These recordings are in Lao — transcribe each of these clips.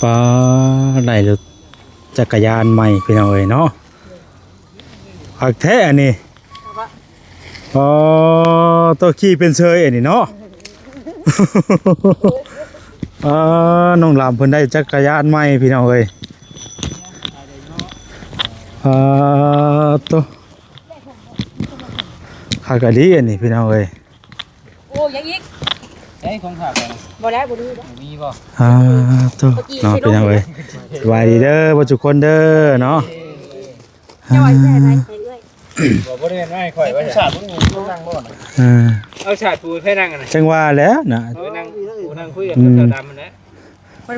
ປາ ໄດ້ລົດຈັກກະຍານໃໝ່ພີ່ນ້ອງເອີຍເນາະ. ຄັກແທ້ອັນນີ້. ອໍ ໂຕຂີ່ເປັນເຊີຍອັນນີ້ເນາະ. ອ່າ ນ້ອງລຳເພິ່ນໄດ້ຈັກກະຍານໃໝ່ພີ່ນ້ອງເອີຍ. ອ່າ ໂຕ ຄັກອີ່ຫຼີອັນນີ້ພີ່ນ້ອງເອີຍ. ໂອ້ ຍັງອີກ ໃຊ້ຂອງຝາກ ບໍ່ແລ້ວ ບໍ່ມີບໍ່ ບໍ່ມີບໍ່? ອ່າ ໂຕ ເນາະ ພີ່ນ້ອງເອີຍ. ສະບາຍດີເດີ ເບິດທຸກຄົນເດີເນາະ. ເຈົ້າວ່າຊິໃຫ້ໃຜ ໃຫ້ເອື້ອຍ ບໍ່ ບໍ່ໄດ້ແມ່ນໃຫ້ຂ້ອຍວ່າ ສາດເບິ່ງ ນັ່ງບໍ່ນະ? ເອີ ເອົາສາດປູໃຫ້ນັ່ງຫັ້ນນະ. ຈັ່ງວ່າແຫຼະນະ ເອີ ນັ່ງ ນັ່ງຄຸຍກັນກັບເຈົ້າດຳຫັ້ນແຫຼະ.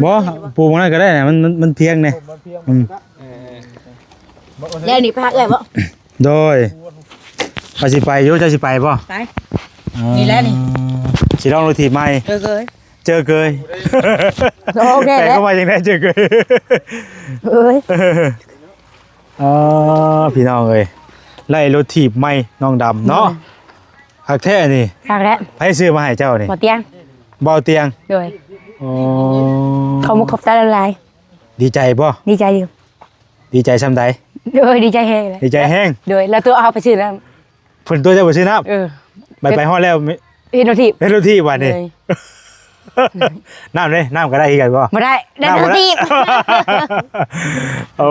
ບໍ່ ປູໝ່ອງນັ້ນກໍໄດ້ນະ ມັນ ມັນ ມັນພຽງແດ່. ອືມ ເອີ ແລ້ວນີ້ໄປຫາເອື້ອຍບໍ່? ໂດຍ ເຮົາຊິໄປຢູ່ ເຈົ້າຊິໄປບໍ່? ໄປ ອໍ ນີ້ແຫຼະນີ້ ຊິລອງລົດຖີບໃໝ່. ເຈີເກີຍ ເຈີເກີຍ ໂອເຄແຫຼະ. ແປວ່າຈັ່ງໃດ ເຈີເກີຍ? ເອີຍ ອໍ ພີ່ນ້ອງເອີຍ ໄລ່ລົດຖີບໃໝ່ນ້ອງດຳເນາະ. ຄັກແທ້ນີ້. ຄັກແລ້ວ. ໃຜຊື້ມາໃຫ້ເຈົ້ານີ້? ບໍ່ຕຽງ ບໍ່ຕຽງ. ໂດຍ ອໍ ຂອບມຸກຂອບໃຈຫຼາຍໆ. ດີໃຈບໍ່? ດີໃຈຢູ່. ດີໃຈຊ່ຳໃດ? ໂດຍ ດີໃຈແຮງເລີຍ ດີໃຈແຮງ. ໂດຍ ແລ້ວຕົວເຮົາໄປຊື້ນ້ຳ ເພິ່ນຕົວເຈົ້າໄປຊື້ນ້ຳ. ເອີ ໄປ ໄປຮອດແລ້ວ ເຮັດລົດຖີບ ເຮັດລົດຖີບບາດນີ້. ໂດຍ ນ້ຳເດ້ ນ້ຳກໍໄດ້ຄືກັນບໍ່? ບໍ່ໄດ້ ໄດ້ລົດຖີບ. ໂອ້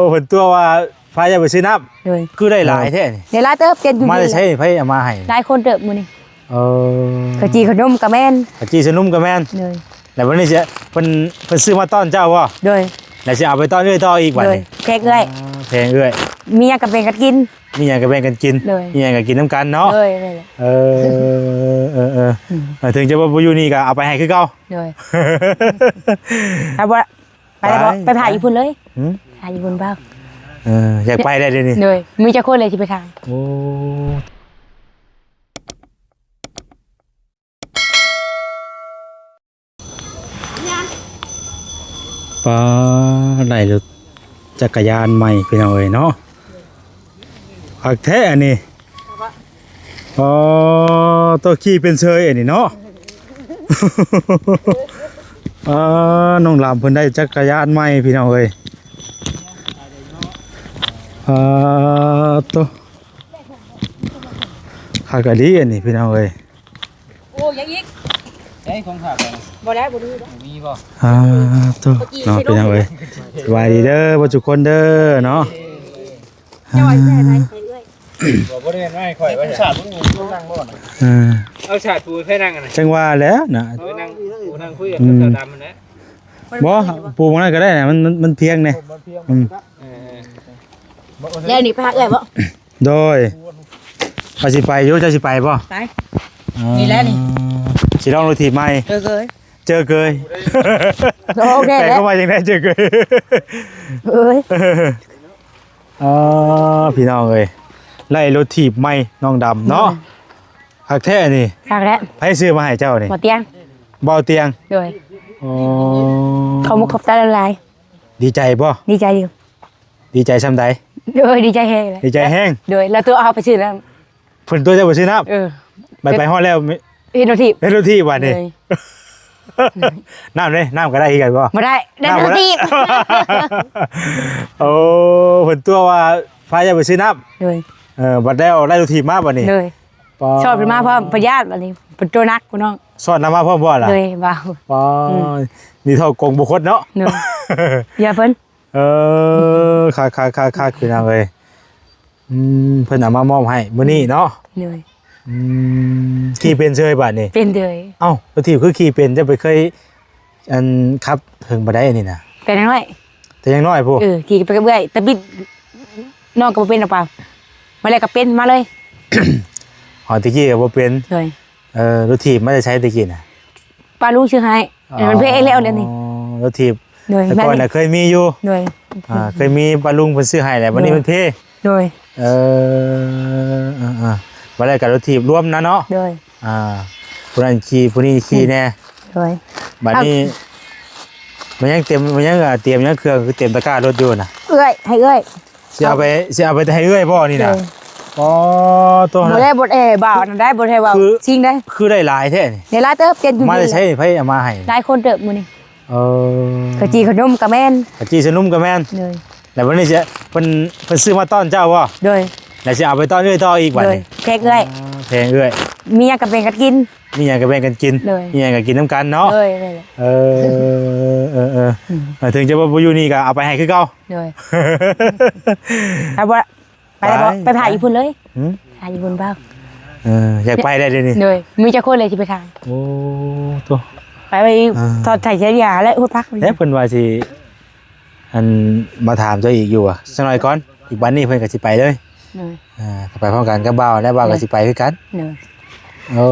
ເພິ່ນຕົວວ່າພາເຈົ້າໄປຊື້ນ້ຳ. ໂດຍ ຄືໄດ້ຫຼາຍແທ້ນີ້. ໄດ້ຫຼາຍເຕີບ ເຈັດຢູ່ ມາແຕ່ໃສ ໃຜເອົາມາໃຫ້? ຫຼາຍຄົນເຕີບມື້ນີ້. ເອີ ເຂົ້າຈີ່ເຂົ້າໜົມກໍແມ່ນ ເຂົ້າຈີ່ເຂົ້າໜົມກໍແມ່ນ. ໂດຍ ແລ້ວວັນນີ້ຊິ ເພິ່ນ ເພິ່ນຊື້ມາຕ້ອນເຈົ້າບໍ່? ໂດຍ ແລ້ວຊິເອົາໄປຕ້ອນເອື້ອຍຕໍ່ອີກບັດນີ້. ໂດຍ ແຂກເອື້ອຍ ແຂກເອື້ອຍ ມີຫຍັງກໍແບ່ງກັນກິນ ມີຫຍັງກໍແບ່ງກັນກິນ. ໂດຍ ມີຫຍັງກໍກິນນຳກັນເນາະ. ໂດຍ ແມ່ນແຫຼະ. ເອີ ເອີ ເອີ ອືມ ເອີ ເຖິງຈະວ່າບໍ່ຢູ່ນີ້ກໍເອົາໄປໃຫ້ຄືເກົ່າ. ໂດຍ ຖ້າບໍ່ ໄປໄດ້ບໍ່? ໄປ ໄປຖ່າຍຢູ່ພຸ້ນເລີຍ. ຫືມ? ຖ່າຍຢູ່ພຸ້ນບໍ່? ເອີ ຢາກໄປແລ້ວດຽວນີ້. ໂດຍ ມີຈັກຄົນເລີຍຊິໄປຖ່າຍ? ໂອ້ ປາ ໄດ້ລົດຈັກກະຍານໃໝ່ພີ່ນ້ອງເອີຍເນາະ. ຄັກແທ້ອັນນີ້. ອໍ ໂຕຂີ່ເປັນເຊີຍອັນນີ້ເນາະ. ອ່າ ນ້ອງລຳເພິ່ນໄດ້ຈັກກະຍານໃໝ່ພີ່ນ້ອງເອີຍ. ອ່າ ໂຕ ຄັກອີ່ຫຼີອັນນີ້ພີ່ນ້ອງເອີຍ. ໂອ້ ຍັງອີກ ໃຊ້ຂອງຝາກ ບໍ່ແລ້ວ ບໍ່ມີບໍ່ ບໍ່ມີບໍ່? ອ່າ ໂຕ ເນາະ ພີ່ນ້ອງເອີຍ. ສະບາຍດີເດີ ເບິດທຸກຄົນເດີເນາະ. ເຈົ້າວ່າຊິໃຫ້ໃຜ ໃຫ້ເອື້ອຍ ບໍ່ ບໍ່ໄດ້ແມ່ນໃຫ້ຂ້ອຍວ່າ ສາດເບິ່ງ ນັ່ງບໍ່ນະ? ເອີ ເອົາສາດປູໃຫ້ນັ່ງຫັ້ນນະ. ຈັ່ງວ່າແຫຼະນະ ເອີ ນັ່ງ ນັ່ງຄຸຍກັນກັບເຈົ້າດຳຫັ້ນແຫຼະ. ບໍ່ ປູໝ່ອງນັ້ນກໍໄດ້ນະ ມັນ ມັນ ມັນພຽງແດ່. ອືມ ເອີ ແລ້ວນີ້ໄປຫາເອື້ອຍບໍ່? ໂດຍ ເຮົາຊິໄປຢູ່ ເຈົ້າຊິໄປບໍ່? ໄປ ອໍ ນີ້ແຫຼະນີ້ ຊິລອງລົດຖີບໃໝ່. ເຈີເກີຍ ເຈີເກີຍ ໂອເຄແຫຼະ. ແປວ່າຈັ່ງໃດ ເຈີເກີຍ? ເອີຍ ອໍ ພີ່ນ້ອງເອີຍ ໄລ່ລົດຖີບໃໝ່ນ້ອງດຳເນາະ. ໂດຍ ຄັກແທ້ນີ້. ຄັກແລ້ວ. ໃຜຊື້ມາໃຫ້ເຈົ້ານີ້? ບໍ່ຕຽງ ບໍ່ຕຽງ. ໂດຍ ອໍ ຂອບມຸກຂອບໃຈຫຼາຍໆ. ດີໃຈບໍ່? ດີໃຈຢູ່. ດີໃຈຊ່ຳໃດ? ໂດຍ ດີໃຈແຮງເລີຍ ດີໃຈແຮງ. ໂດຍ ແລ້ວຕົວເຮົາໄປຊື້ນ້ຳ ເພິ່ນຕົວເຈົ້າໄປຊື້ນ້ຳ. ເອີ ໄປ ໄປຮອດແລ້ວ ເຮັດລົດຖີບ ເຮັດລົດຖີບບາດນີ້. ໂດຍ ນ້ຳເດ້ ນ້ຳກໍໄດ້ຄືກັນບໍ່? ບໍ່ໄດ້ ໄດ້ລົດຖີບ. ໂອ້ ເພິ່ນຕົວວ່າພາເຈົ້າໄປຊື້ນ້ຳ. ໂດຍ ເອີ ບັດແລ້ວໄດ້ລົດຖີບມາບາດນີ້. ໂດຍ ປ້າ ຊ້ອນເພິ່ນມາພ້ອມ ພະຍາດບາດນີ້ ເພິ່ນຕົວໜັກ ພີ່ນ້ອງ ຊ້ອນນຳມາພ້ອມບໍ່ລະ? ໂດຍ ວ້າວ ປ້າ ອືມ ມີເທົ່າກົງບໍ່ຄົດເນາະ. ໂດຍ ຢ່າເພິ່ນ ເອີ ຄັກໆໆໆ ພີ່ນ້ອງເອີຍ. ອືມ ເພິ່ນເອົາມາມອບໃຫ້ມື້ນີ້ເນາະ. ໂດຍ ອືມ ຂີ່ເປັນເຊີຍບາດນີ້? ເປັນເດີຍ. ເອົ້າ ລົດຖີບຄືຂີ່ເປັນ ເຈົ້າໄປເຄີຍ ອັນ ຂັບເຖິງບໍ່ໄດ້ອັນນີ້ນະ? ແຕ່ນ້ອຍ ແຕ່ຍັງນ້ອຍພຸ້ນ. ເອີ ຂີ່ໄປກັບເອື້ອຍ ແຕ່ບິດນ້ອງກໍບໍ່ເປັນດອກ ປາ ມາແລ້ວກໍເປັນມາເລີຍ. ອໍ ແຕ່ກີ້ກໍບໍ່ເປັນ. ໂດຍ ເອີ ລົດຖີບມາແຕ່ໃສແຕ່ກີ້ນະ? ປ້າລຸງຊື້ໃຫ້ ອໍ ມັນເພແລ້ວດຽວນີ້. ລົດຖີບ ໂດຍ ແຕ່ກ່ອນນະເຄີຍມີຢູ່. ໂດຍ ອ່າ ເຄີຍມີປ້າລຸງເພິ່ນຊື້ໃຫ້ແຫຼະ ບັດນີ້ມັນເພ. ໂດຍ ເອີ ເອີ ເອີ ບັດແລ້ວກໍລົດຖີບລວມນະເນາະ. ໂດຍ ອ່າ ຜູ້ນັ້ນຂີ່ ຜູ້ນີ້ຂີ່ແດ່. ໂດຍ ບັດນີ້ມັນຍັງເຕັມ ມັນຍັງ ອ່າ ຕຽມຍັງເຄື່ອງ ຄືເຕັມຕະກ້າລົດຢູ່ນະ. ເອື້ອຍ ໃຫ້ເອື້ອຍ ຊິເອົາໄປ ຊິເອົາໄປແຕ່ໃຫ້ເອື້ອຍບໍ່ນີ້ນະ? ໂດຍ ອໍ ໂຕ ບໍ່ໄດ້ ບໍ່ໄດ້ເວົ້າອັນນັ້ນໄດ້ ບໍ່ໄດ້ເວົ້າ ຄື ຈິງໄດ້ ຄືໄດ້ຫຼາຍແທ້ນີ້ ໄດ້ຫຼາຍເຕີບ ເຕັມຢູ່ ມາແຕ່ໃສ ໃຜເອົາມາໃຫ້ ຫຼາຍຄົນເຕີບມື້ນີ້. ເອີ ເຂົ້າຈີ່ເຂົ້າໜົມກໍແມ່ນ ເຂົ້າຈີ່ເຂົ້າໜົມກໍແມ່ນ ໂດຍ ແລ້ວບັດນີ້ຊິ ເພິ່ນ ເພິ່ນຊື້ມາຕ້ອນເຈົ້າບໍ່? ໂດຍ ແລ້ວຊິເອົາໄປຕ້ອນເອື້ອຍຕໍ່ອີກບັດນີ້ ໂດຍ ແຂກເອື້ອຍ ອ່າ ແຂກເອື້ອຍ ມີຫຍັງກໍແບ່ງກັນກິນ ມີຫຍັງກໍແບ່ງກັນກິນ ໂດຍ ມີຫຍັງກໍກິນນຳກັນເນາະ ໂດຍ ແມ່ນແຫຼະ ເອີ ເອີ ເອີ ອືມ ເອີ ເຖິງຈະວ່າບໍ່ຢູ່ນີ້ກໍເອົາໄປໃຫ້ຄືເກົ່າ ໂດຍ ຖ້າບໍ່ ໄປໄດ້ບໍ່? ໄປ ໄປຖ່າຍຢູ່ພຸ້ນເລີຍ ຫືມ? ຖ່າຍຢູ່ພຸ້ນເປົ່າ? ເອີ ຢາກໄປແລ້ວດຽວນີ້ ໂດຍ ມີຈັກຄົນເລີຍຊິໄປຖ່າຍ? ໂອ້ ໂຕ ໄປ ໄປ ອ່າ ຖອດໄຖເສຍຢາແລະຫົດຜັກ ແລ້ວເພິ່ນວ່າຊິ ອັນ ມາຖາມເຈົ້າອີກຢູ່ວ່າ ສັກໜ້ອຍກ່ອນ ອີກບັດນີ້ເພິ່ນກໍຊິໄປເລີຍ ໂດຍ ອ່າ ກໍໄປພ້ອມກັນກັບບ່າວ ແລະບ່າວກໍຊິໄປຄືກັນ ໂດຍ ໂອ້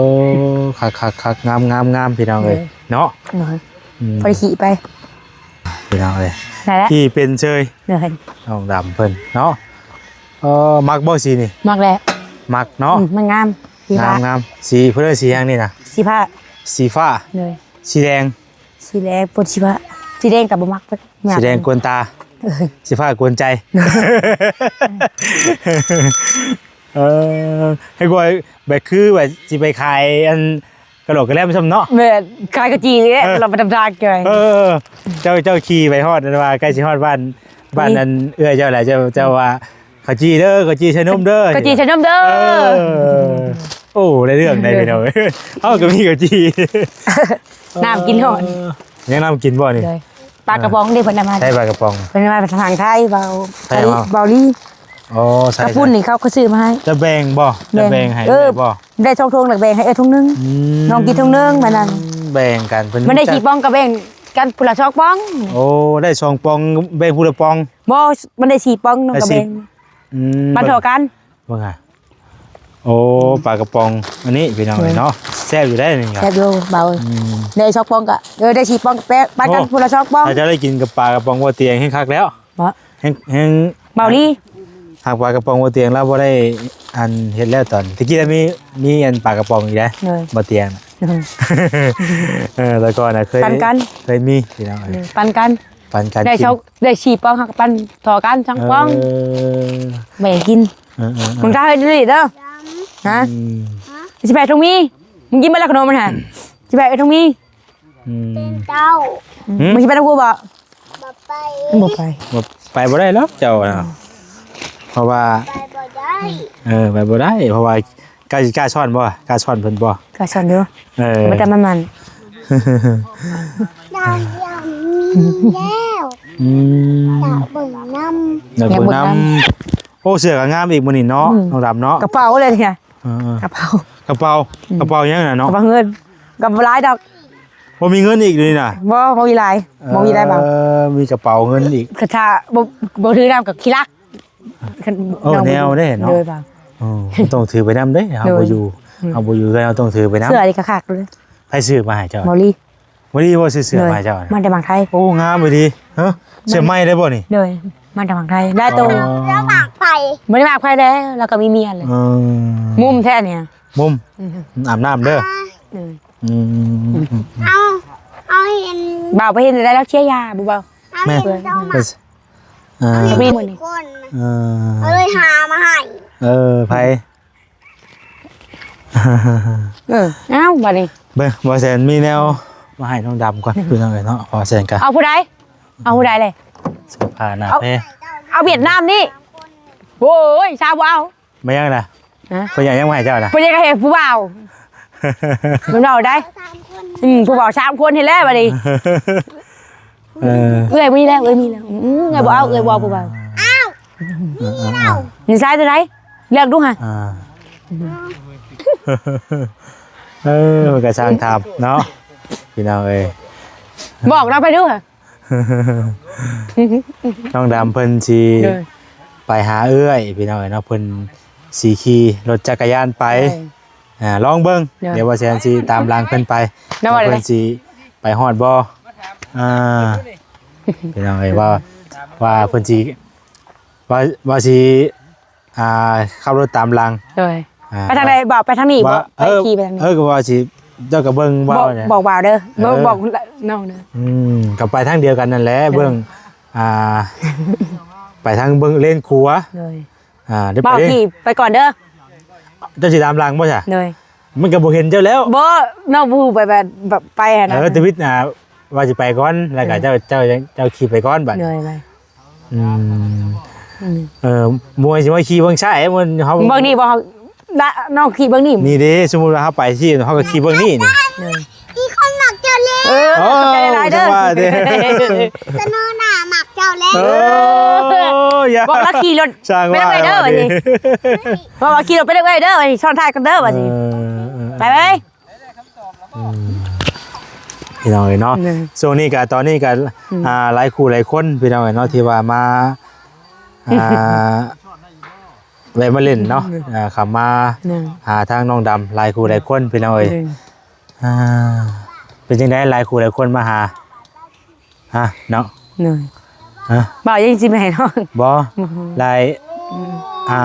ຄັກໆໆ ງາມໆໆ ພີ່ນ້ອງເອີຍ ໂດຍ ເນາະ ໂດຍ ອືມ ພໍໄດ້ຂີ່ໄປ ພີ່ນ້ອງເອີຍ ນັ້ນແຫຼະ ຂີ່ເປັນເຊີຍ ໂດຍ ນ້ອງດຳເພິ່ນເນາະ ເອີ ມັກບໍ່ສີນີ້? ມັກແຫຼະ ມັກເນາະ ອືມ ມັນງາມ ສີຟ້າ ງາມໆ ສີເພິ່ນເອີ້ນສີຫຍັງນີ້ນະ? ສີຟ້າ ສີຟ້າ ໂດຍ ສີແດງ ສີແດງ ປົນສີຟ້າ ສີແດງກໍບໍ່ມັກ ສີແດງກວນຕາ ເອີ ສີຟ້າກວນໃຈ ເອີ ໃຫ້ກວຍແບບຄືແບບຊິໄປຂາຍອັນ ກະໂຫຼກກະແລັມຊ້ຳເນາະ ແມ່ນ ຂາຍເຂົ້າຈີ່ນີ້ແຫຼະ ເອີ ເຮົາໄປນຳທາງເຈົ້າ ເອີ ເຈົ້າ ເຈົ້າຂີ່ໄປຮອດ ອັນວ່າໃກ້ຊິຮອດບ້ານ ບ້ານ ນີ້ ອັນເອື້ອຍເຈົ້າແຫຼະ ເຈົ້າ ເຈົ້າວ່າ ເຂົ້າຈີ່ເດີ ເຂົ້າຈີ່ໃສ່ນົມເດີ ເຂົ້າຈີ່ໃສ່ນົມເດີ ເອີ ໂອ້ ໄດ້ເລື່ອງໄດ້ພີ່ນ້ອງເອີຍ ເຮົາກໍມີເຂົ້າຈີ່ ນ້ຳກິນຮອດ ເອີ ຍັງນ້ຳກິນບໍ່ນີ້? ໂດຍ ປາກະປ໋ອງເດ້ ເພິ່ນເອົາມາ ໃຊ້ປາກະປ໋ອງ ເພິ່ນເອົາມາທາງໄທ ເບົາ ໄທ ເບົາລີ ອໍ ໃຊ້ ກະປຸ້ນນີ້ເຂົາກໍຊື້ມາໃຫ້ ຈະແບ່ງບໍ່? ຈະແບ່ງໃຫ້ເອື້ອຍບໍ່? ໄດ້ສອງຖົງ ແລ້ວແບ່ງໃຫ້ເອື້ອຍຖົງໜຶ່ງ ອືມ ນ້ອງກິນຖົງໜຶ່ງ ມັນນັ້ນ ແບ່ງກັນ ເພິ່ນ ມັນໄດ້ສີ່ປ໋ອງ ກໍແບ່ງກັນຜູ້ລະສອງປ໋ອງ ໂອ້ ໄດ້ສອງປ໋ອງ ແບ່ງຜູ້ລະປ໋ອງ ບໍ່ ມັນໄດ້ສີ່ປ໋ອງ ນ້ອງກໍແບ່ງ ອືມ ມັນທໍ່ກັນ ເບິ່ງຫາ ໂອ້ ປາກະປ໋ອງ ອັນນີ້ພີ່ນ້ອງເອີຍເນາະ ແຊບຢູ່ໄດ໋ນີ້ ແຊບຢູ່ເບົາ ອືມ ໄດ້ສອງປ໋ອງກໍ ເອີ ໄດ້ສີ່ປ໋ອງກໍແປະ ປັນກັນ ໂອ້ ຜູ້ລະສອງປ໋ອງ ຖ້າເຈົ້າໄດ້ກິນກັບປາກະປ໋ອງບໍ່ຕຽງແຮງຄັກແລ້ວ ເນາະ ແຮງ ແຮງ ເບົາລີ ຫາກປາກະປ໋ອງບໍ່ຕຽງລາວບໍ່ໄດ້ ອັນ ເຮັດແລ້ວຕອນ ແຕ່ກີ້ລະມີ ມີອັນປາກະປ໋ອງອີກເດ້ ໂດຍ ບໍ່ຕຽງ ໂດຍ ເອີ ແຕ່ກ່ອນນະເຄີຍ ປັນກັນ ເຄີຍມີພີ່ນ້ອງເອີຍ ໂດຍ ປັນກັນ ປັນກັນ ໄດ້ ກິນ ສອງ ໄດ້ສີ່ປ໋ອງ ເຮົາກໍປັນທໍ່ກັນສອງປ໋ອງ ເອີ ແບ່ງກິນ ເອີໆ ມຶງຖ້າເຮັດດີເດີ ຮະ ອືມ ຊິໄປທົ່ງມີ ມຶງກິນເບິດແລ້ວຂະໜົມຫັ້ນ ຊິໄປເອີ່ງທົ່ງມີ ອືມ ເຈົ້າ ຫືມ ມຶງຊິໄປນຳກູບໍ່? ບໍ່ໄປ ບໍ່ໄປ ບໍ່ ໄປບໍ່ໄດ້ດອກເຈົ້ານະ ອືມ ເພາະວ່າ ໄປບໍ່ໄດ້ ເອີ ໄປບໍ່ໄດ້ ເພາະວ່າ ກ້າ ກ້າຊ້ອນບໍ່? ກ້າຊ້ອນເພິ່ນບໍ່? ກ້າຊ້ອນຢູ່ ເອີ ບໍ່ໄດ້ມັນ ມັນ ໄດ້ ມີແລ້ວ ອືມ ຢາກເບິ່ງນຳ ຢາກເບິ່ງນຳ ຢາກເບິ່ງນຳ ໂອ້ ເສື້ອກໍງາມອີກມື້ນີ້ເນາະ ອືມ ນ້ອງດຳເນາະ ກະເປົາເລີຍນີ້ ເອີໆ ກະເປົາ ກະເປົາ ອືມ ກະເປົາຫຍັງນະເນາະ ກະເປົາເງິນ ກໍບໍ່ຫຼາຍດອກ ບໍ່ມີເງິນອີກເດນີ້ນະ ບໍ່ ບໍ່ມີຫຼາຍ ເອີ ບໍ່ມີຫຼາຍ ບໍ່ ມີກະເປົາເງິນອີກ ຄັນຖ້າບໍ່ ບໍ່ຖືນຳກໍຂີ້ລັກ ເອີ ແນວເດ້ເນາະ ໂດຍ ເອີ ມັນຕ້ອງຖືໄປນຳເດ້ ເຮົາ ໂດຍ ບໍ່ຢູ່ ອືມ ເຮົາບໍ່ຢູ່ເຮືອນ ເຮົາຕ້ອງຖືໄປນຳ ເສື້ອນີ້ກໍຄັກເລີຍ ໃຜຊື້ມາໃຫ້ເຈົ້າ? ເບົາລີ ເບົາລີບໍ່ຊື້ເສື້ອມາໃຫ້ເຈົ້ານະ ໂດຍ ມາແຕ່ຝັ່ງໄທ ໂອ້ ງາມອີ່ຫຼີ ຮະ ເສື້ອໃໝ່ໄດ້ບໍ່ນີ້? ໂດຍ ມາແຕ່ຝັ່ງໄທ ຫຼາຍໂຕ ອໍ ລາວມັກໃຜ? ບໍ່ໄດ້ມັກໃຜແລ້ວ ລາວກໍມີເມຍແລ້ວ ອືມ ມຸມແທ້ນີ້ ມຸມ ອືມ ອາບນ້ຳເດີ ອືມ ອືມ ເອົາ ເອົາເຫັນ ບ່າວໄປເຫັນໄດ້ແລ້ວເຊຍຢາບໍ່ບ່າວ ແມ່ນ ເອີ ເອີ ເອົາເຫັນຄົນ ເອີ ເອົາເລີຍຫາມາໃຫ້ ເອີ ໃຜ ເອີ ເອົ້າ ບາດນີ້ ເບິ່ງ ບ່າວແສນມີແນວມາໃຫ້ນ້ອງດຳກ່ອນ ພີ່ນ້ອງເອີຍເນາະ ບ່າວແສນກະ ເອົາຜູ້ໃດ? ເອົາຜູ້ໃດເລີຍ? ເສື້ອຜ້າໜ້າແພ ເອົາຫວຽດນາມນີ້ ໂອ້ຍ ຊາວບໍ່ເອົາ ມາຫຍັງນະ? ຮະ? ເພິ່ນຢາກຫຍັງມາໃຫ້ເຈົ້ານະ? ເພິ່ນຢາກໃຫ້ຜູ້ບ່າວ ມັນເວົ້າໄດ້ ອືມ ຜູ້ບ່າວສາມຄົນເຫັນແລ້ວບາດນີ້ ເອີ ເອື້ອຍມີແລ້ວ ເອື້ອຍມີແລ້ວ ອືມ ເອື້ອຍບໍ່ເອົາ ເອື້ອຍບໍ່ເອົາຜູ້ບ່າວ ອ້າວ ມີແລ້ວ ນິໄສຕົວໃດ? ເລືອກດູຫະ ອ່າ ເອີ ເພິ່ນກໍຊ່າງຖາມເນາະ ພີ່ນ້ອງເອີຍ ບອກລາວໄປດູຫະ ນ້ອງດຳເພິ່ນຊິ ໂດຍ ໄປຫາເອື້ອຍ ພີ່ນ້ອງເອີຍເນາະ ເພິ່ນຊິຂີ່ລົດຈັກກະຍານໄປ ໂດຍ ອ່າ ລອງເບິ່ງ ໂດຍ ດຽວບ່າວແສນຊິຕາມຫຼັງເພິ່ນໄປ ວ່າເພິ່ນຊິໄປຮອດບໍ່ ອ່າ ພີ່ນ້ອງເອີຍ ວ່າ ວ່າເພິ່ນຊິ ວ່າ ວ່າຊິ ອ່າ ຂັບລົດຕາມຫຼັງ ໂດຍ ອ່າ ໄປທາງໃດ? ບໍ່ ໄປທາງນີ້ບໍ່? ເອີ ໄປຂີ່ໄປທາງນີ້ ເອີ ກໍວ່າຊິ ເຈົ້າກໍເບິ່ງວ່າ ບອກ ບອກບ່າວເດີ ເອີ ບອກນ້ອງເດີ ອືມ ກໍໄປທາງດຽວກັນນັ້ນແຫຼະ ໂດຍ ເບິ່ງ ອ່າ ໄປທາງເບິ່ງເລນຂວາ ໂດຍ ອ່າ ດຽວໄປ ບ່າວຂີ່ໄປກ່ອນເດີ. ເຈົ້າຊິຕາມຫຼັງບໍ່ຊະ? ໂດຍ. ມັນກໍບໍ່ເຫັນເຈົ້າແລ້ວ. ບໍ່ ນ້ອງບໍ່ຮູ້ໄປ ໄປ ໄປຫັ້ນນະ. ເອີ ທະວິດ ອ່າ ວ່າຊິໄປກ່ອນ ແລ້ວກໍ ເອີ ເຈົ້າ ເຈົ້າ ເຈົ້າຂີ່ໄປກ່ອນບັດ. ໂດຍ. ອືມ ອືມ ເອີ ມວຍຊິມາຂີ່ເບິ່ງຊ້າຍ ມັນ ເຮົາ ເບິ່ງນີ້ບໍ່ ເຮົາ ລະ ນ້ອງຂີ່ເບິ່ງນີ້ ນີ້ເດ້. ສົມມຸດວ່າເຮົາໄປຊີ້ ເຮົາກໍຂີ່ເບິ່ງນີ້ ນີ້. ໂດຍ. ມີຄົນມັກເຈົ້າແລ້ວ. ເອີ ໂອ້ ຂອບໃຈຫຼາຍໆເດີ. ສະໂນໜ້າມັກເຈົ້າແລ້ວ. ໂອ້ ຢ່າ ບອກລາວຂີ່ລົດ ຊ່າງ ໄປເລີຍເດີ ວ່າ ວ່ານີ້ ບອກວ່າຂີ່ລົດໄປເລີຍເດີ ວ່ານີ້ ຊ້ອນທ້າຍກ່ອນເດີ ວ່ານີ້. ເອີ ເອີ ໄປໄປ. ອືມ ພີ່ນ້ອງເອີຍເນາະ ໂດຍ. ຊ່ວງນີ້ກະ ຕອນນີ້ກະ ອືມ ອ່າ ຫຼາຍຄູ່ຫຼາຍຄົນ ພີ່ນ້ອງເອີຍເນາະ ທີ່ວ່າມາ ອ່າ ແວະມາຫຼິ້ນເນາະ ໂດຍ ອ່າ ເຂົ້າມາ ໂດຍ ຫາທາງນ້ອງດຳ ຫຼາຍຄູ່ຫຼາຍຄົນ ພີ່ນ້ອງເອີຍ ໂດຍ. ອ່າ ເປັນຈັ່ງໃດ ຫຼາຍຄູ່ຫຼາຍຄົນມາຫາ ຮະ ເນາະ ໂດຍ. ຮະ ບ່າວຍັງຊິມາໃຫ້ນ້ອງ ບໍ່ ບໍ່ ຫຼາຍ ອືມ ອ່າ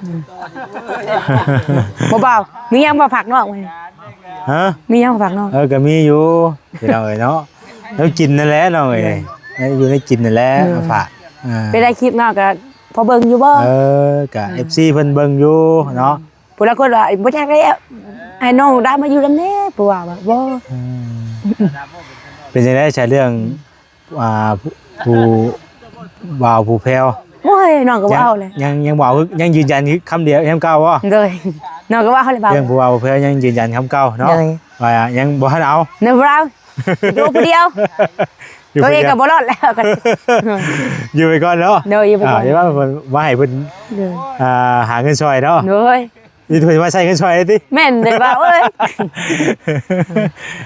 ອືມ ບໍ່ ບ່າວ ມີຫຍັງມາຝາກນ້ອງມື້ນີ້? ຮະ ມີຫຍັງມາຝາກນ້ອງ? ເອີ ກໍມີຢູ່ ພີ່ນ້ອງເອີຍເນາະ ແນວກິນນັ້ນແຫຼະນ້ອງເອີຍ ໂດຍ ແນວຢູ່ແນວກິນນັ້ນແຫຼະ ໂດຍ ມາຝາກ. ອ່າ ເປັນໄດ້ຄລິບນ້ອງກໍພໍເບິ່ງຢູ່ບໍ່? ເອີ ກໍ ອືມ ເອັຟຊີ ເພິ່ນເບິ່ງຢູ່ເນາະ ຜູ້ລາງຄົນວ່າບໍ່ຈັກແລ້ວ ໃຫ້ນ້ອງດາມາຢູ່ນຳແດ່ ຜູ້ວ່າວ່າບໍ່. ອືມ ເປັນຈັ່ງໃດຊະເລື່ອງ ອ່າ ຜູ້ ຜູ້ບ່າວຜູ້ແພ້ວ? ໂອ້ຍ ນ້ອງກໍບໍ່ເອົາແຫຼະ ຍັງ ຍັງ ຍັງບໍ່ເອົາ ຍັງຢືນຢັນຄຳດຽວ ຄຳເກົ່າບໍ່? ໂດຍ ນ້ອງກໍບໍ່ເອົາແຫຼະ ເລື່ອງຜູ້ບ່າວຜູ້ແພ້ວຍັງຢືນຢັນຄຳເກົ່າເນາະ ໂດຍ ວ່າຍັງບໍ່ທັນເອົາ ຍັງບໍ່ເອົາ ຢູ່ຜູ້ດຽວ ຕົວເອງກໍບໍ່ລອດແລ້ວ ຢູ່ໄປກ່ອນເນາະ ໂດຍ ຢູ່ໄປກ່ອນ ອ່າ ດຽວວ່າເພິ່ນວ່າໃຫ້ເພິ່ນ ໂດຍ ອ່າ ຫາເງິນຊ່ອຍເນາະ ໂດຍ. ນີ້ເພິ່ນມາໃຊ້ເງິນຊ່ອຍຕິ? ແມ່ນເດ້ບ່າວເອີຍ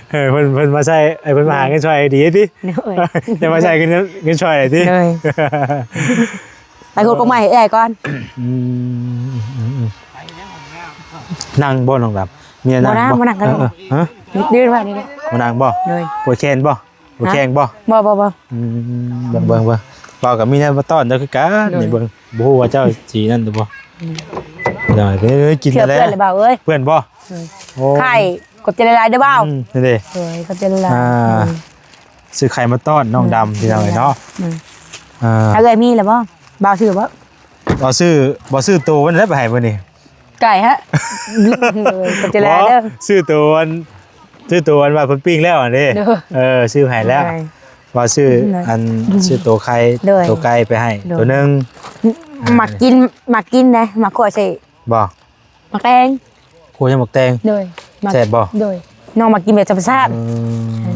ເອີ ເພິ່ນ ເພິ່ນມາໃຊ້ ເອີ ເພິ່ນມາຫາເງິນຊ່ອຍດີຕິ? ໂດຍ ຢ່າມາໃຊ້ເງິນ ເງິນຊ່ອຍຕິ? ໂດຍ ໄປຫົດກົກໄມ້ໃຫ້ເອື້ອຍກ່ອນ ອືມ ອືມ ອືມ ອືມ ນັ່ງບໍ່ນ້ອງດຳ? ມີນັ່ງບໍ່? ບໍ່ນັ່ງ ບໍ່ນັ່ງກໍໄດ້ ເອີ ເອີ ຮະ? ຢືນໄວ້ນີ້ແຫຼະ ບໍ່ນັ່ງບໍ່? ໂດຍ ປວດແຂນບໍ່? ບໍ່ແຂງບໍ່? ບໍ່ ບໍ່ ບໍ່ ອືມ ເບິ່ງ ເບິ່ງ ເບິ່ງ ບ່າວກໍມີແນວມາຕ້ອນເຈົ້າຄືກັນ ໂດຍ ນີ້ເບິ່ງ ບໍ່ຮູ້ວ່າເຈົ້າຊິນັ້ນຫຼືບໍ່ ອືມ ໂດຍ ເອີ ກິນແລ້ວ ເພື່ອນແລ້ວ ບ່າວເອີຍ ເພື່ອນບໍ່? ໂດຍ ໂອ້ ໄຂ່ ຂອບໃຈຫຼາຍໆເດີບ່າວ ອືມ ນີ້ເດ້ ໂດຍ ຂອບໃຈຫຼາຍໆ ອ່າ ອືມ ຊື້ໄຂ່ມາຕ້ອນນ້ອງດຳ ອືມ ພີ່ນ້ອງເອີຍເນາະ ອືມ ອ່າ ຖ້າເອື້ອຍມີແລ້ວບໍ່? ບ່າວຊື້ບໍ່? ບໍ່ຊື້ ບໍ່ຊື້ໂຕມັນແລ້ວ ໄປໃຫ້ມື້ນີ້ ໄກ່ຮະ ເອີ ຂອບໃຈຫຼາຍເດີ ບໍ່ ຊື້ໂຕອັນ ຊື້ໂຕອັນວ່າເພິ່ນປີ້ງແລ້ວຫັ້ນເດ້ ໂດຍ ເອີ ຊື້ໃຫ້ແລ້ວ ໂດຍ ວ່າຊື້ ໂດຍ ອັນ ຊື້ໂຕໄຂ່ ໂດຍ ໂຕໄກ່ໄປໃຫ້ ໂດຍ ໂຕໜຶ່ງ ອືມ ມັກກິນ ມັກກິນເດ້ ມັກຂົ້ວໃສ່ ບໍ່ ໝາກແຕງ ຂົ້ວໃສ່ໝາກແຕງ ໂດຍ ແຊບບໍ່? ໂດຍ ນ້ອງມັກກິນແບບທຳມະຊາດ ອືມ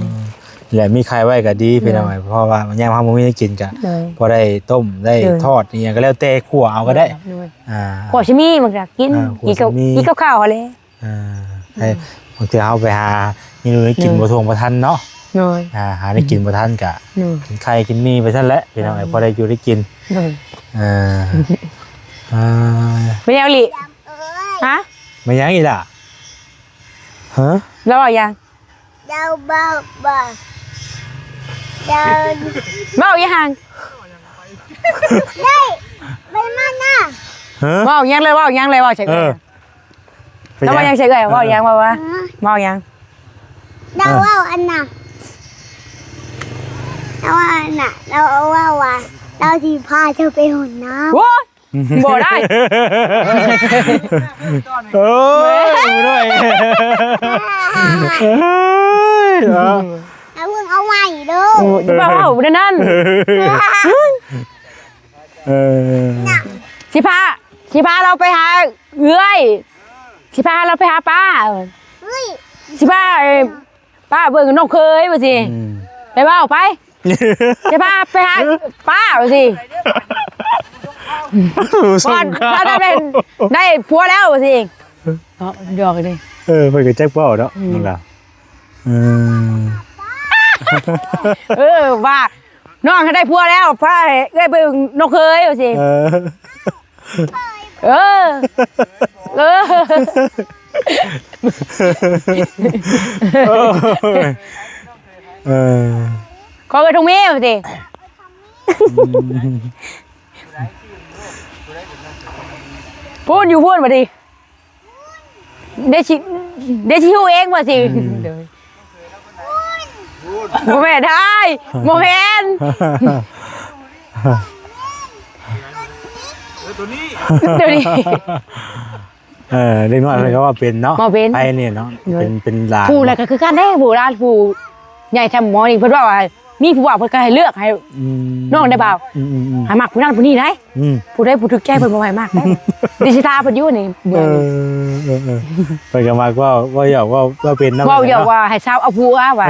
ແລະມີໄຂ່ໄວ້ກໍດີ ໂດຍ ພີ່ນ້ອງ ເພາະວ່າຍາມເຮົາບໍ່ມີແນວກິນກໍ ໂດຍ ພໍໄດ້ຕົ້ມໄດ້ ໂດຍ ທອດອີ່ຫຍັງກໍແລ້ວແຕ່ ຂົ້ວເອົາກໍໄດ້ ໂດຍ ອ່າ ຂົ້ວຊິມີ ມັນກໍກິນ ອ່າ ກິນກັບ ກິນກັບເຂົ້າຫັ້ນແຫຼະ ອ່າ ອືມ ໃຫ້ບາງເທື່ອເຮົາໄປຫາເມນູແນວກິນ ໂດຍ ບໍ່ທົ່ວບໍ່ທັນເນາະ ໂດຍ ອ່າ ຫາໄດ້ກິນບໍ່ທັນກະ ໂດຍ ກິນໄຂ່ກິນໝີ່ໄປຊັ້ນແຫຼະ ພີ່ນ້ອງເອີຍ ໂດຍ ພໍໄດ້ຢູ່ໄດ້ກິນ ໂດຍ ເອີ ອ່າ ແມ່ນຫຍັງອີ່ຫຼີ? ຮະ? ແມ່ນຫຍັງອີ່ຫຼ້າ? ຮະ? ລາວເວົ້າຫຍັງ? ເຈົ້າເວົ້າບໍ່ ເຈົ້າ ເວົ້າອີ່ຫຍັງ? ໄດ້ ໄປມານະ ຮະ? ເວົ້າຫຍັງເລີຍ ເວົ້າຫຍັງເລີຍ ເວົ້າໃສ່ເອື້ອຍ ເອີ ເຈົ້າວ່າຫຍັງໃສ່ເອື້ອຍ? ເອີ ເວົ້າຫຍັງ? ເວົ້າວ່າ ເອີ ເວົ້າຫຍັງ? ເຈົ້າເວົ້າອັນນ່າ ເຈົ້າວ່າອັນນ່າ ລາວເວົ້າວ່າ ລາວຊິພາເຈົ້າໄປໂຮດນ້ຳ ໂອ້ຍ ບໍ່ໄດ້ ໂອ້ຍ ບໍ່ໄດ້ ເອີຍ ເອົາ ເອົາໃໝ່ເດີ ໂອ້ຍ ຢ່າມາເວົ້າແນວນັ້ນ ເອີ ຊິພາ ຊິພາລາວໄປຫາເອື້ອຍ ຊິພາລາວໄປຫາປ້າ ເອີຍ ຊິພາ ເອີ ປ້າເບິ່ງນ້ອງເຂີຍວ່າຊີ້ ອືມ ໄປເວົ້າໄປ ຊິພາໄປຫາປ້າວ່າຊີ້ ກ່ອນ ຖ້າໄດ້ ໄດ້ຜົວແລ້ວວ່າຊີ້ ເນາະ ຢອກເດ້ ເອີ ເພິ່ນກໍຈັກເວົ້າເນາະ ອືມ ນັ້ນລະ ເອີ ເອີ ວ່າ ນ້ອງໃຫ້ໄດ້ຜົວແລ້ວ ພາໃຫ້ເອື້ອຍເບິ່ງນ້ອງເຂີຍວ່າຊີ້ ເອີ ເອີ ເອີ ເອີ ຂໍເອື້ອຍທົງມີວ່າຕິ ອືມ ພຸ້ນ ຢູ່ພຸ້ນວ່າຕິ ເດຊິ ເດຊິຮູ້ເອງວ່າຊິ ອືມ ໂດຍ ບໍ່ແມ່ນ ໄດ້ ບໍ່ແມ່ນ ເອີ ໂຕນີ້ ໂຕນີ້ ເອີ ເດັກນ້ອຍເພິ່ນກໍເວົ້າເປັນເນາະ ເວົ້າເປັນ ໄພນີ້ເນາະ ໂດຍ ເປັນ ເປັນຫຼານ ຜູ້ລະກໍຄືກັນເດ້ ຜູ້ຫຼານຜູ້ໃຫຍ່ແທ້ໝໍນີ້ ເພິ່ນເວົ້າວ່າມີຜູ້ເວົ້າ ເພິ່ນກໍໃຫ້ເລືອກໃຫ້ ອືມ ນ້ອງໄດ້ບ່າວ ອືມໆໆ ໃຫ້ມັກຜູ້ນັ້ນຜູ້ນີ້ໄດ໋ ອືມ ຜູ້ໃດຜູ້ຖືກໃຈເພິ່ນບໍ່ໃຫ້ມັກໄດ໋ ດິຊິຖາມເພິ່ນຢູ່ນີ້ ເອີ ເອີໆໆ ເພິ່ນກໍມັກເວົ້າ ເວົ້າຫຍອກ ເວົ້າ ເວົ້າເປັນນຳ ເວົ້າຫຍອກວ່າໃຫ້ສາວເອົາຜົວວ່າ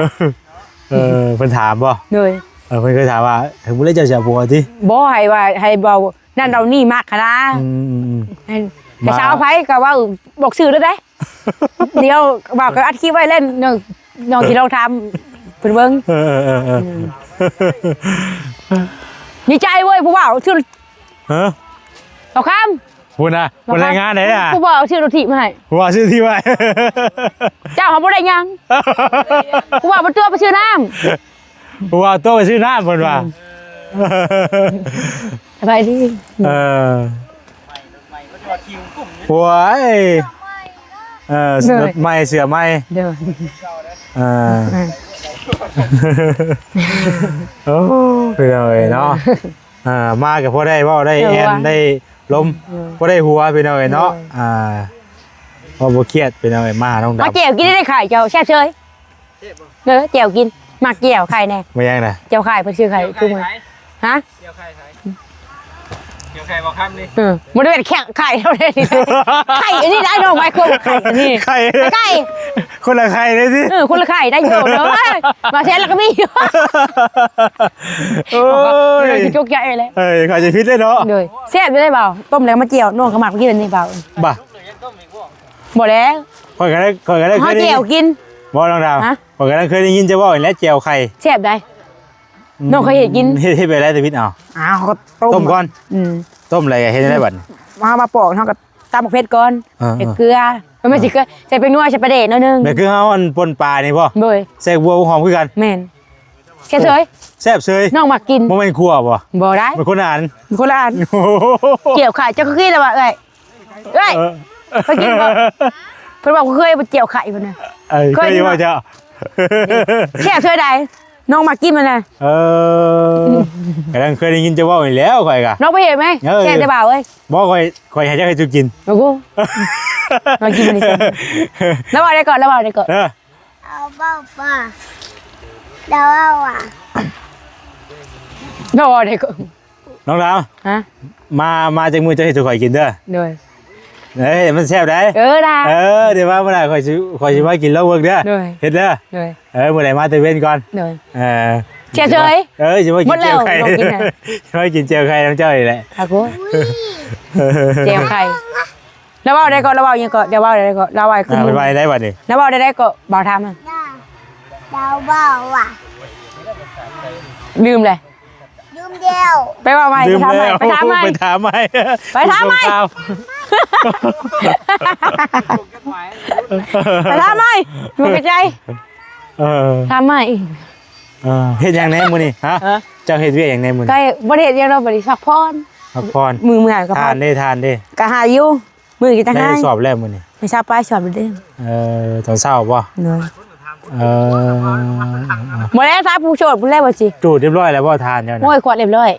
ເອີ ເພິ່ນຖາມບໍ່? ໂດຍ ເອີ ເພິ່ນເຄີຍຖາມວ່າ ເອີ ຜູ້ໃດເຈົ້າຊິເອົາຜົວຕິ? ບໍ່ ໃຫ້ວ່າ ໃຫ້ເວົ້ານັ້ນເວົ້ານີ້ມັກຫັ້ນນາ ອືມໆໆ ໃຫ້ ໃຫ້ສາວໃຜກໍເວົ້າ ບອກຊື່ໂລດເດ້ ດຽວເວົ້າກໍອັດຄລິບໄວ້ແລ້ວ ນ້ອງ ນ້ອງຊິລອງຖາມເພິ່ນເບິ່ງ ເອີໆໆ ອືມ ດີໃຈເວີຍ ຜູ້ເວົ້າຊື່ ຮະ? ເອົາຄຳ ພຸ້ນນະ ບໍ່ ເພິ່ນລາຍງານໄດ້ລະ ຜູ້ບໍ່ເອົາຊື່ລົດຖີບມາໃຫ້ ຜູ້ວ່າຊື້ທີ່ໄວ້ ເຈົ້າຫາບໍ່ໄດ້ຫຍັງ ຜູ້ວ່າບໍ່ຕົວະໄປຊື້ນ້ຳ ຜູ້ວ່າຕົວະໄປຊື້ນ້ຳ ເພິ່ນວ່າ ອືມ ສະບາຍດີ ເອີ ໂອ້ຍ ເອີ ໂດຍ ລົດໃໝ່ ເສື້ອໃໝ່ ໂດຍ ເອີ ອືມ ໂອ້ ພີ່ນ້ອງເອີຍເນາະ ອ່າ ມາກໍພໍໄດ້ເວົ້າໄດ້ ເອີ ແອນ ວ່າ ໄດ້ລົມ ເອີ ພໍໄດ້ຫົວ ພີ່ນ້ອງເອີຍເນາະ ເອີ ອ່າ ພໍບໍ່ຄຽດ ພີ່ນ້ອງເອີຍ ມາຫານ້ອງດຳ ມາແຈ່ວກິນໄດ້ໄຂ່ເຈົ້າ ແຊບເຊີຍ ເດີ ແຈ່ວກິນ ມັກແຈ່ວໄຂ່ແດ່ ບໍ່ຫຍັງນະ ແຈ່ວໄຂ່ ເພິ່ນຊື້ໄຂ່ທຸກມື້ ຮະ ແຈ່ວໄຂ່ໃສ ແຈ່ວໄຂ່ບໍ່ຄຳນີ້ ເອີ ບໍ່ໄດ້ເປັນແຄ່ໄຂ່ເທົ່າໃດນີ້ ໄຂ່ອັນນີ້ໄດ້ ນ້ອງໄມໂຄຣ ໄຂ່ອັນນີ້ ໄຂ່ ໄຂ່ ຄົນລະໄຂ່ເດ້ຕິ ເອີ ຄົນລະໄຂ່ໄດ້ຢູ່ເດີ ມາແຊນລະກໍມີຢູ່ ໂອ້ຍ ຊິຈົກໃຈເລີຍ ເອີ ເຂົ້າໃຈຜິດເລີຍເນາະ ໂດຍ ແຊບຢູ່ເດ້ບ່າວ ຕົ້ມແລ້ວມາແຈ່ວ ນ້ອງກໍມັກກິນອັນນີ້ບ່າວ ບໍ່ ບໍ່ແລ້ວ ຂ້ອຍກໍໄດ້ ຂ້ອຍກໍໄດ້ເຄີຍໄດ້ຍິນ ເອົາແຈ່ວກິນ ບໍ່ ນ້ອງດາວ ຮະ ຂ້ອຍກໍໄດ້ເຄີຍໄດ້ຍິນເຈົ້າເວົ້ານີ້ແຫຼະ ແຈ່ວໄຂ່ ແຊບໃດ໋ ອືມ ນ້ອງເຄີຍເຮັດກິນ ເຮັດ ເຮັດແບບໃດ ຕາວິດ ເອົາ ອ້າວ ກໍຕົ້ມ ຕົ້ມກ່ອນ ອືມ ຕົ້ມແລ້ວເຮັດຈັ່ງໃດບັດນີ້ ເຮົາມາປອກ ເຮົາກໍຕຳບັກເຜັດກ່ອນ ເອີໆ ໃສ່ເກືອ ເອີ ແມ່ນຊິເກືອ ໃສ່ແປ້ງນົວ ໃສ່ປາແດກໜ້ອຍໜຶ່ງ ແມ່ນຄືເຮົາອັນປົ່ນປານີ້ບໍ່ ໂດຍ ໃສ່ບົວຫອມຄືກັນ ແມ່ນ ແຊບເຊີຍ ແຊບເຊີຍ ນ້ອງມັກກິນ ບໍ່ແມ່ນຂົ້ວບໍ່ ບໍ່ໄດ້ ມັນຄົນລະອັນ ຄົນລະອັນ ໂອ້ໂຫ ແຈ່ວໄຂ່ ເຈົ້າຄືກິນແລ້ວວ່າເອື້ອຍ ເອື້ອຍ ເອີ ເຄີຍກິນບໍ່ ເພິ່ນວ່າເຄີຍບໍ່ ແຈ່ວໄຂ່ເພິ່ນນະ ເອີ ເຄີຍຢູ່ບໍ່ເຈົ້າ ແຊບເທື່ອໃດ ນ້ອງມັກກິນມັນນະ ເອີ ກຳລັງເຄີຍໄດ້ຍິນເຈົ້າເວົ້ານີ້ແຫຼະ ຂ້ອຍກະ ນ້ອງໄປເຮັດໄໝ ເອີ ແຊບແຕ່ບ່າວເອີຍ ບໍ່ ຂ້ອຍ ຂ້ອຍໃຫ້ເຈົ້າເຮັດສູ່ກິນ ໂອ້ໂຫ ມາກິນມື້ນີ້ ລະເວົ້າໄດ້ກ່ອນ ລະເວົ້າໄດ້ກ່ອນ ເອີ ເອົາເວົ້າວ່າ ລະເວົ້າວ່າ ລະເວົ້າໄດ້ກ່ອນ ນ້ອງດາວ ຮະ ມາ ມາຈັກມື້ເຈົ້າເຮັດສູ່ຂ້ອຍກິນເດີ ໂດຍ ເອີຍ ມັນແຊບໄດ໋ ເອີ ດາ ເອີ ດຽວມາມື້ໜ້າຂ້ອຍຊິ ຂ້ອຍຊິມາກິນລອງເບິ່ງເດີ ໂດຍ ເຮັດເດີ ໂດຍ ເອີ ມື້ໃດມາແຕ່ເວັນກ່ອນ ໂດຍ ເອີ ເສຍເຊີຍ ເອີ ຊິມາກິນແຈ່ວໄຂ່ ກິນນະ ຊິມາກິນແຈ່ວໄຂ່ນຳເຈົ້ານີ້ແຫຼະ ອາໂກ ແຈ່ວໄຂ່ ລະເວົ້າໄດ້ເກາະ ລະເວົ້າຫຍັງເກາະ ລະເວົ້າໄດ້ເກາະ ລະເວົ້າຄື ອ່າ ເພິ່ນວ່າໄດ້ບັດນີ້ ລະເວົ້າໄດ້ເກາະ ບ່າວຖາມ ດາວເວົ້າວ່າ ລືມແຫຼະ ລືມແລ້ວ ໄປເວົ້າໃໝ່ ລືມແລ້ວ ໄປຖາມໃໝ່ ໄປຖາມໃໝ່ ໄປຖາມໃໝ່ ໄປຖາມໃໝ່ ໄປຖາມໃໝ່ ຢູ່ໃນໃຈ ເອີ ຖາມໃໝ່ ເອີ ເຮັດຫຍັງແດ່ມື້ນີ້ ຮະ ເອີ ເຈົ້າເຮັດວຽກຫຍັງແດ່ມື້ນີ້ ກໍບໍ່ໄດ້ເຮັດຫຍັງດອກ ບັດນີ້ພັກຜ່ອນ ພັກຜ່ອນ ມື້ເມື່ອຍກໍ ທານເດ້ ທານເດ້ ກໍຫາຢູ່ ມື້ນີ້ກໍຫາ ໄດ້ສອບແລ້ວມື້ນີ້ ມື້ເຊົ້າໄປສອບເດ້ ເອີ ຕອນເຊົ້າບໍ່ ໂດຍ ເອີ ບໍ່ແລ້ວ ຖ້າຜູ້ໂສດພຸ້ນແຫຼະ ບໍ່ຊິ ຈູດຮຽບຮ້ອຍແລ້ວບໍ່ ທານເຈົ້ານະ ໂອ້ຍ ກວາດຮຽບຮ້ອຍ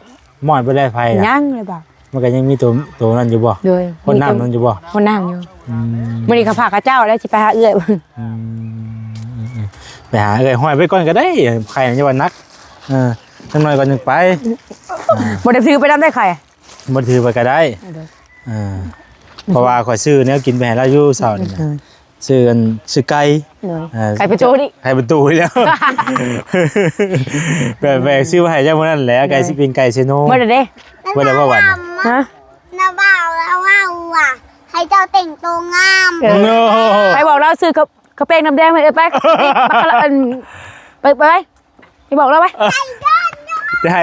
ໝ້ອຍບໍ່ໄດ້ໄຟນະ ຍັງເລີຍບໍ່ ມັນກໍຍັງມີໂຕ ໂຕນັ້ນຢູ່ບໍ່ ໂດຍ ພົ່ນນ້ຳນັ້ນຢູ່ບໍ່ ພົ່ນນ້ຳຢູ່ ອືມ ມື້ນີ້ກໍພາເຂົາເຈົ້າແລ້ວ ຊິໄປຫາເອື້ອຍ ອືມ ໄປຫາເອື້ອຍ ຫ້ອຍໄປກ່ອນກໍໄດ້ ໄຂ່ມັນຢ່າວ່າໜັກ ເອີ ຈັກໜ້ອຍກ່ອນຈຶ່ງໄປ ອ່າ ບໍ່ໄດ້ຖືໄປນຳໄດ້ໄຂ່ ບໍ່ຖືໄປກໍໄດ້ ເອີ ເອີ ເພາະວ່າຂ້ອຍຊື້ແນວກິນໄປໃຫ້ລາວຢູ່ເຊົ້ານີ້ນະ ເອີ ຊື້ອັນ ຊື້ໄກ່ ໂດຍ ເອີ ໄກ່ເປັນໂຕນີ້ ໄກ່ເປັນໂຕນີ້ແລ້ວ ແບບ ແບບຊື້ມາໃຫ້ເຈົ້າມື້ນັ້ນແຫຼະ ໄກ່ຊິເປັນໄກ່ເຊໂນ ໝົດແລ້ວເດ້ ເບິດແລ້ວບໍ່ບັດນີ້ ຮະ ນະບ່າວລາວເວົ້າວ່າ ໃຫ້ເຈົ້າແຕ່ງໂຕງາມ ເອີ ໂອ້ໂຫ ໃຜບອກລາວຊື້ເຂົ້າ ເຂົ້າແປ້ງນ້ຳແດງໄວ້ ເອີ ໄປ ບັກກະລະ ອັນ ໄປ ໄປ ໄປ ໄປບອກລາວໄວ້ ຈະໃຫ້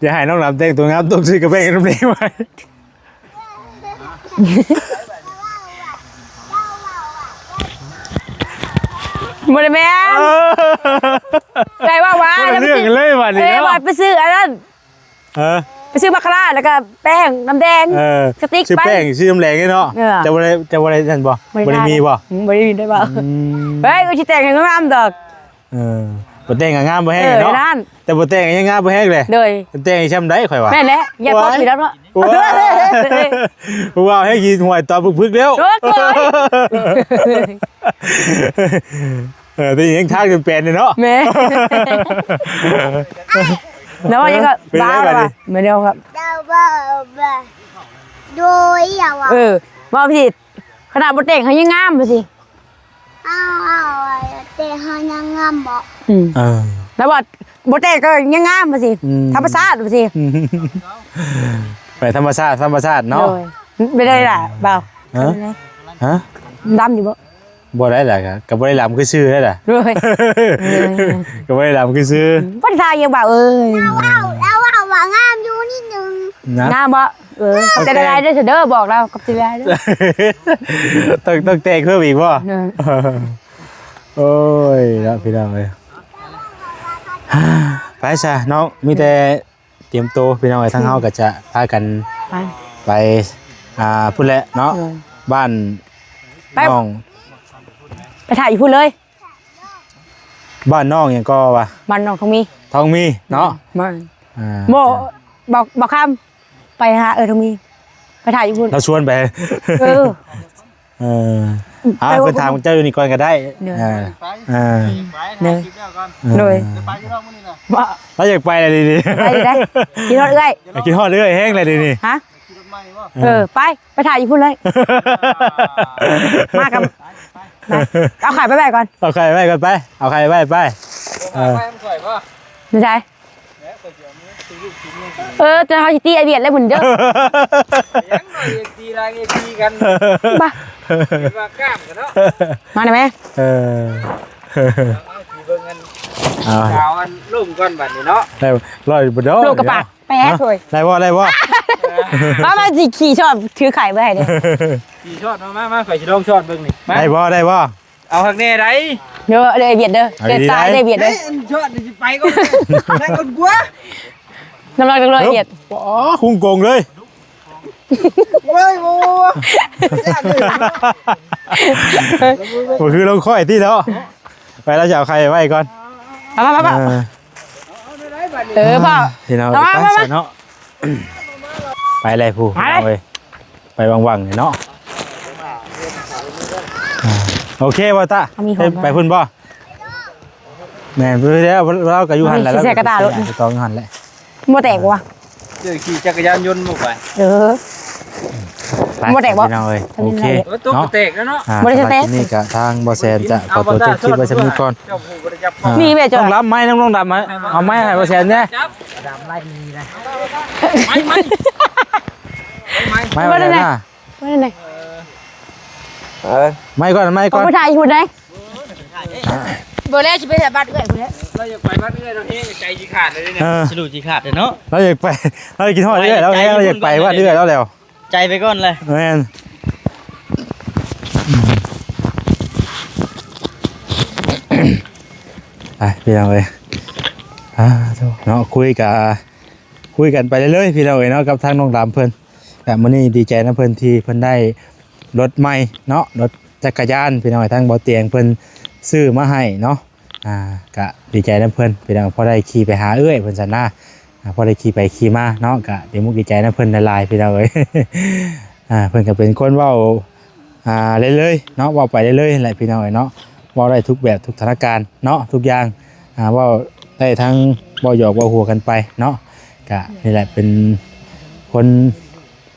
ຈະໃຫ້ນ້ອງດຳແຕ່ງໂຕງາມ ຕ້ອງຊື້ເຂົ້າແປ້ງນ້ຳແດງໄວ້ ບໍ່ໄດ້ແມ່ນ ເອີ ໄກ່ວ່າວ່າ ຄົນລະເລື່ອງກັນເລີຍບັດນີ້ເນາະ ເອີ ວ່າໄປຊື້ອັນນັ້ນ ເອີ ໄປຊື້ບັກຄາຣາ ແລ້ວກໍແປ້ງນ້ຳແດງ ເອີ ສະຕິກ ຊື້ແປ້ງ ໄປ ຊື້ນ້ຳແດງນີ້ເນາະ ເອີ ເຈົ້າບໍ່ໄດ້ ເຈົ້າບໍ່ໄດ້ນັ້ນບໍ່ ບໍ່ໄດ້ ບໍ່ໄດ້ມີບໍ່ ອືມ ບໍ່ໄດ້ມີໄດ້ບໍ່ ອືມ ເຮີ້ຍ ກູຊິແຕ່ງໃຫ້ງາມໆດອກ ເອີ ບໍ່ແຕ່ງກໍງາມບໍ່ແຮງເນາະ ເອີ ນັ້ນ ແຕ່ບໍ່ແຕ່ງກໍຍັງງາມບໍ່ແຮງເລີຍ ໂດຍ ແຕ່ງຊ່ຳໃດຂ້ອຍວ່າ ແມ່ນແຫຼະ ຢ່າເວົ້າ ໂອ້ຍ ຊິດອກເນາະ ໂອ້ຍ ຜູ້ບ່າວແຮງຊິຫວຍຕອນປຶກໆແລ້ວ ໂອ້ຍ ເອີ ແຕ່ຍັງທາງຈະແປນຢູ່ເນາະ ແມ່ນ ແລ້ວວ່າຍັງກໍ ເອີ ເປັນໄງ ບ້າ ບາດນີ້ ແມ່ນແລ້ວກໍ ໂດຍ ເອີ ເວົ້າຜິດ ຂະໜາດບໍ່ແຕ່ງເຮົາຍັງງາມວ່າຊີ້ ອ້າວ ແຕ່ເຮົາຍັງງາມບໍ? ອືມ ເອີ ແລ້ວວ່າບໍ່ແຕ່ງກໍຍັງງາມວ່າຊີ້ ອືມ ທຳມະຊາດວ່າຊີ້ ອືມ ແບບທຳມະຊາດ ທຳມະຊາດເນາະ ໂດຍ ເປັນໄດ້ລະບ່າວ? ຮະ? ຮະ? ດຳຢູ່ບໍ? ບໍ່ໄດ້ລະ ກໍບໍ່ໄດ້ດຳຄືຊື່ໄດ້ລະ ໂດຍ ກໍບໍ່ໄດ້ດຳຄືຊື່ ອືມ ບໍ່ໄດ້ທາຍັງບ່າວເອີຍ ລາວເວົ້າ ລາວເວົ້າວ່າງາມຢູ່ນິດໜຶ່ງ ນະ ງາມບໍ? ເອີ ຂອບໃຈຫຼາຍໆເດີ ເດີ ບອກລາວ ຂອບໃຈຫຼາຍເດີ ຕ້ອງ ຕ້ອງແຕ່ງເພີ່ມອີກບໍ່? ໂອ້ຍເນາະ ພີ່ນ້ອງເອີຍ ໄປຊະເນາະ ມີແຕ່ຕຽມໂຕ ພີ່ນ້ອງເອີຍ ທາງເຮົາກໍຈະພາກັນໄປ ໄປ ອ່າ ພຸ້ນແຫຼະເນາະ ເອີ ບ້ານ ໄປ ນ້ອງ ໄປຖ້າຢູ່ພຸ້ນເລີຍ ບ້ານນ້ອງຫຍັງກໍວ່າ ບ້ານນ້ອງທອງມີ ທອງມີເນາະ ແມ່ນ ອ່າ ບໍ່ ບໍ່ ບໍ່ຄຳ ໄປຫາເອີ ທອງມີ ໄປຖ້າຢູ່ພຸ້ນ ລາວຊວນໄປ ເອີ ເອີ ອືມ ອ່າ ໄປ ເພິ່ນຖາມເຈົ້າຢູ່ນີ້ກ່ອນກໍໄດ້ ໂດຍ ເອີ ເອີ ໂດຍ ເອີ ໂດຍ ບໍ່ ລາວຢາກໄປແລ້ວນີ້ ໄປຢູ່ໃດ ຄິດຮອດເອື້ອຍ ຄິດຮອດເອື້ອຍແຮງແລ້ວນີ້ ຮະ? ເອີ ໄປ ໄປຖ້າຢູ່ພຸ້ນເລີຍ ມາກັບ ໄປ ເອົາໄຂ່ໄປໄວ້ກ່ອນ ເອົາໄຂ່ໄວ້ກ່ອນໄປ ເອົາໄຂ່ໄວ້ໄປ ເອີ ໄປນຳຂ້ອຍບໍ່? ຢູ່ໃສ? ເອີ ແຕ່ເຮົາຊິຕີໄອ້ວຽດແລ້ວມື້ນີ້ເດີ ຍັງໜ້ອຍເອັຟຊີ ລາງເອັຟຊີກັນ ບາ ເຫັນວ່າກ້າມກັນເນາະ ມາໄດ້ແມ? ເອີ ເອົາຊິເບິ່ງກັນ ເອົາ ສາວອັນລົງກ່ອນບັດນີ້ເນາະ ໄດ້ຮ້ອຍບໍ່ດອກ ລົງກະປາກ ແປະ ຮະ ໂອ້ຍ ໄດ້ບໍ່ ໄດ້ບໍ່? ມາ ມາຊິຂີ່ຊ້ອນ ຖືໄຂ່ໄວ້ໃຫ້ເດ້ ຂີ່ຊ້ອນ ມາ ມາ ມາ ຂ້ອຍຊິລອງຊ້ອນເບິ່ງນີ້ ມາ ໄດ້ບໍ່ ໄດ້ບໍ່? ເອົາຄັກແນ່ໃດ ເດີ ເດີ ໄອ້ວຽດເດີ ເອົາດີໆ ເດີ ຕາຍ ໄດ້ ໄອ້ວຽດເດີ ເອີ ຊ້ອນຊິໄປກ່ອນ ໄປກ່ອນກວ່າ ນ້ຳໜັກຈັກໂລ ໄອ້ວຽດ ອໍ ຄຸງກົງເລີຍ ໂອ້ຍ ໂອ້ ບໍ່ຄືລອງຂ້ອຍຕິເນາະ ໄປ ລາວຈະເອົາໄຂ່ໄວ້ກ່ອນ ໄປ ໄປ ໄປ ເອີ ເອີ ພໍ່ ພີ່ນ້ອງ ມາ ມາ ມາ ໄປຊະເນາະ ໄປແລ້ວຜູ້ ມາເລີຍ ພີ່ນ້ອງເອີຍ ໄປຫວັງໆນີ້ເນາະ ອ່າ ໂອເຄບໍ່ຕາ ເອົາມີຂອງ ໄປພຸ້ນບໍ່? ແມ່ນ ເພິ່ນແລ້ວ ລາວກໍຢູ່ຫັ້ນແຫຼະ ຊິໃສ່ກະຕ່າລົດ ລາວກໍຊິໃສ່ກະຕ່າຢູ່ຫັ້ນແຫຼະ ບໍ່ແຕກບໍ່ວະ? ເຈົ້າຂີ່ຈັກກະຍານຍົນບໍ່ໄປ? ເອີ ໄປ ບໍ່ແຕກບໍ່? ພີ່ນ້ອງເອີຍ ໂອເຄ ໂອ້ຍ ຕົກ ເນາະ ກະແຕກແລ້ວເນາະ ອ່າ ບໍ່ໄດ້ ສຳລັບ ແຕກ ຄລິບນີ້ກໍທາງບໍ່ແຊນຈະຂໍຕົວຈົບຄລິບໄວ້ສ່ຳນີ້ກ່ອນ ນີ້ແມ່ເຈົ້າ ຕ້ອງລຳໄມ້ ຕ້ອງລຳໄມ້ ເອົາໄມ້ໃຫ້ບໍ່ແຊນແດ່ ດຳໄລ່ມີນະ ໄມ້ ໄມ້ ໄມ້ ໄມ້ ບໍ່ໄດ້ ບໍ່ໄດ້ ເອີ ໄມ້ກ່ອນ ໄມ້ກ່ອນ ບໍ່ໄດ້ຢູ່ໃດ ບໍ່ແລ້ວຊິໄປໃສ່ບາດເອື້ອຍພຸ້ນແຫຼະ ລາວຢາກໄປບາດເອື້ອຍ ລາວແຮງໃຈຊິຂາດເລີຍນີ້ ເອີ ສະຫຼຸບຊິຂາດເລີຍເນາະ ລາວຢາກໄປ ລາວຢາກກິນຮອດເອື້ອຍ ລາວແຮງ ລາວຢາກໄປບາດເອື້ອຍລາວແລ້ວ ໃຈໄປກ່ອນເລີຍ ແມ່ນ ໄປພີ່ນ້ອງເອີຍ ອ່າ ເນາະ ຄຸຍກະ ຄຸຍກັນໄປເລື້ອຍໆ ພີ່ນ້ອງເອີຍເນາະ ກັບທາງນ້ອງດຳເພິ່ນ ແບບມື້ນີ້ດີໃຈນຳເພິ່ນທີ່ເພິ່ນໄດ້ລົດໃໝ່ເນາະ ລົດຈັກກະຍານ ພີ່ນ້ອງເອີຍ ທາງບໍ່ຕຽງເພິ່ນຊື້ມາໃຫ້ເນາະ ອ່າ ກະດີໃຈນຳເພິ່ນ ພີ່ນ້ອງ ພໍໄດ້ຂີ່ໄປຫາເອື້ອຍເພິ່ນຊັ້ນນະ ອ່າ ພໍໄດ້ຂີ່ໄປຂີ່ມາເນາະ ກະດີມຸກດີໃຈນຳເພິ່ນຫຼາຍໆ ພີ່ນ້ອງເອີຍ ອ່າ ເພິ່ນກະເປັນຄົນເວົ້າ ອ່າ ເລື້ອຍໆເນາະ ເວົ້າໄປເລື້ອຍໆແຫຼະ ພີ່ນ້ອງເອີຍເນາະ ເວົ້າໄດ້ທຸກແບບທຸກສະຖານະການເນາະ ທຸກຢ່າງ ອ່າ ເວົ້າໄດ້ທັງເວົ້າຫຍອກເວົ້າຫົວກັນໄປເນາະ ກະນີ້ແຫຼະເປັນຄົນ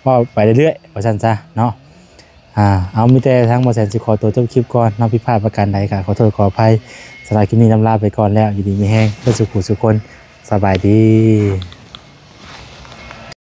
ເວົ້າໄປເລື້ອຍໆ ວ່າຊັ້ນຊະເນາະ ອ່າ ເອົາ ມີແຕ່ທາງບໍ່ແຊນຊິຂໍຕົວຈົບຄລິບກ່ອນເນາະ ຜິດພາດປະການໃດກະຂໍໂທດຂໍອະໄພ ສຳລັບຄລິບນີ້ລຳລາໄປກ່ອນແລ້ວ ຢູ່ດີມີແຮງເບິດສູ່ຜູ້ສູ່ຄົນ ສະບາຍດີ.